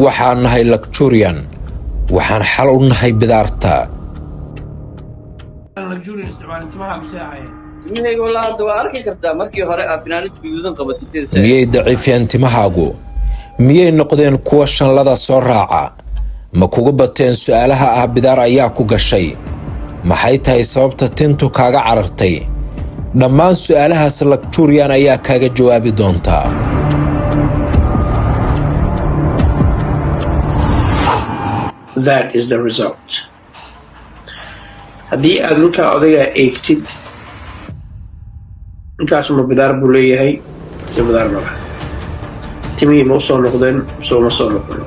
Waxaan nahay Luxurian, waxaan xal u nahay bidaarta. Luxurian isticmaalin, timahaagu seexaya? Timahayga walaa hadda waa arki kartaa. Markii hore aa finaanad guduudan qabatay. Miyay daciifiyeen timahaagu? Miyay noqdeen kuwa shanlada soo raaca? Ma kugu bateen su'aalaha ah bidaar ayaa ku gashay? Maxay tahay sababta tintu kaaga carartay? Dhammaan su'aalahaas Luxurian ayaa kaaga jawaabi doontaa. That is the result. Haddii aad ninkaa odaygaa eegtid, ninkaasuma bidaar buu leeyahay mise bidaar ma laha? Timihii ma usoo noqdeen mise uma soo noqon?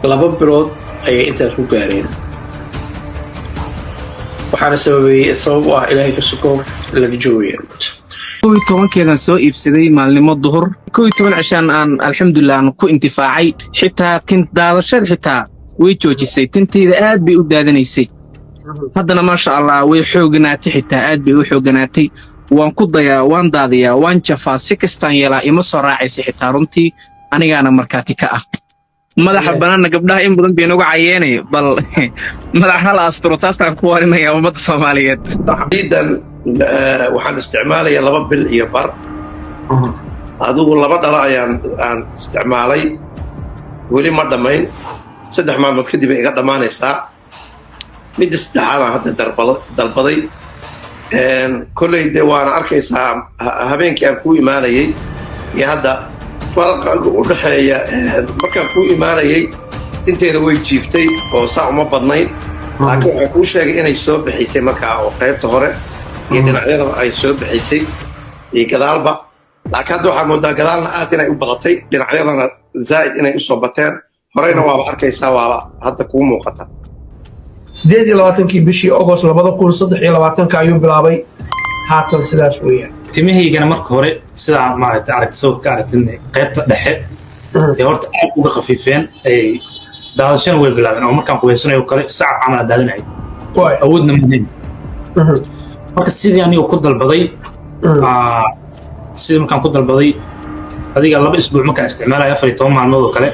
2 bilood ayay intaas ku gaareen, waxaana sababay, sabab u ah, Ilaahay ka suko, Luxurian. 11-keedan soo iibsaday maalnimo duhur, 11 cishaan aan alxamdulilah aan ku intifaacay. Xitaa tin daadashada xitaa way joojisay. Tintayda aad bay u daadanaysay, haddana maasha Allah way xooganaatay, xitaa aad bay u xooganaatay. Waan ku dayaa, waan daadiyaa, waan jafaa, si kastaan yeelaa ima soo raacaysa xitaa. Runtii anigaana markaati ka ah. Madaxa bannaanna gabdhaha in badan bay inagu cayeenay, bal madax hala asturo, taasaan ku warinaya ummadda Soomaaliyeed. Ciidan waxaan isticmaalaya 2 bil iyo bar adigu, laba dhalo ayaan aan isticmaalay. Weli ma dhammayn, 3 maalmood kadib ay iga dhammaanaysaa. Midda saddexaadaan hadda dalbaday. Kolley dee waana arkaysaa, habeenkii aan kuu imaanayay iyo hadda faraqa u dhexeeya. Markaan kuu imaanayay tinteeda way jiiftay oo saa uma badnayn, laakiin waxaan kuu sheegay inay soo bixisay markaa oo qaybta hore iyo dhinacyadaba ay soo bixisay iyo gadaalba. Laakiin hadda waxaa moodaa gadaalna aad inay u badatay, dhinacyadana zaa'id inay usoo bateen. Horeyna waaba arkaysaa, waaba hadda kuu muuqata. 28-kii bishii Agost 2023-ka ayuu bilaabay. Haatan sidaas weeyaan. Timahaygana marka hore sidaa maaragtay aragti sawirka aragtin, qaybta dhexe ee horta aad uga khafiifeen ay daadashana way bilaabeen, oo markaan qubaysanayo kale sacab camal aan daadinayo, awoodna ma lahayn. Marka sidii aniga ku dalbaday, sidii markaan ku dalbaday, adiga 2 isbuuc markaan isticmaalayo, 14 maalmood oo kale,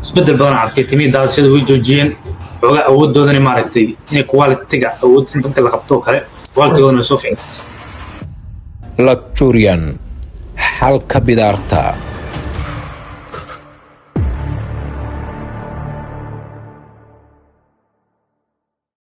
isbeddel badan aan arkay. Timihii daadashada way joojiyeen xoogaa, awooddoodana maaragtay inay quality-ga awood dadka la qabto oo kale, quality-goodana way soo ficnaatay. Luxurian, xalka bidaarta.